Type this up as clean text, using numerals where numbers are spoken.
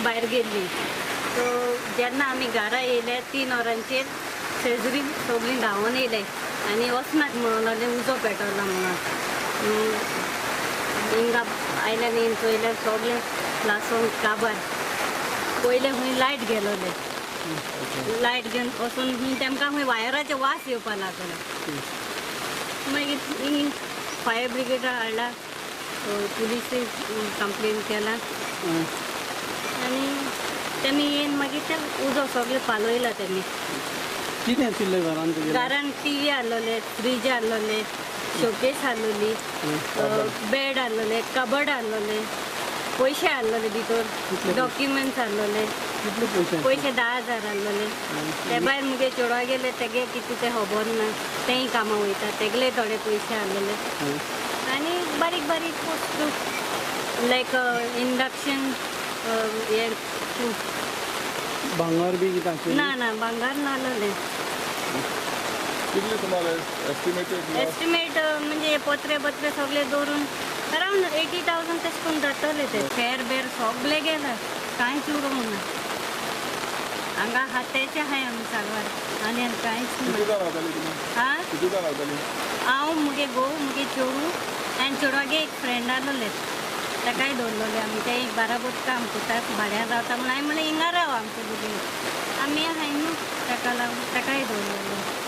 भायर गेल्ली. सो जेन्ना आमी घरा येयले 3 वरांचेर शेजरी सगळीं धांवून येयले आनी वचनात म्हणून लागले उजो पेटवला म्हणून. हिंगा आयल्या न्ही चोयल्यार सगळें लासून काबार. पयलें खंय लायट गेलोले, लायट घेवन वचून खंय तेमकां खंय वायराचे वास येवपा लागलो. मागीर हिंग फायर ब्रिगेडा हाडला, पुलिसूय कंप्लेन केला आनी तेमी येवन मागीर ते उजो सगळें पालयला तेमी. कितें आशिल्लें घरान तुगेलें? घरान टी व्ही आहलोले, फ्रीज आहलोले, शोकेस आहलोली, बेड आहलोले, कबर्ड आहलोले, पयशे आहलोले भितर, डॉक्युमेंट्स आहलोले. कितले पयशे? पयशे 10,000 आहलोले. ते भायर मुगे चेडवा गेले तेगे कितें तें खबर ना, तेंय कामां वयता, तेगले थोडे पयशे आहलोले. आनी बारीक बारीक वस्तू लायक इंडक्शन हे. भांगर बी कितें आशिल्लें? ना ना, भांगर नासलें. कितले सुमार एस्टिमेटेड? एस्टिमेट म्हणजे पत्रे बत्रे सगळे दवरून अरावंड 80,000 तशें करून जातले ते. फेर बेर सगळे गेला, कांयच उरूंक ना. हांगा हाताचे आहाय आमी सालवार आनी कांयच ना. हा, हांव मुगे घोव, मुगे चेडूं आनी चेडवागे एक फ्रेंड आहलोले, ताकाय दवरलोले आमी. ते एक बाराबर काम करता, भाड्यान रावता म्हणून हांवें म्हणलें हिंगा राव आमचे बगेन, आमी आहाय न्हू, ताका लागून ताकाय दवरलोले.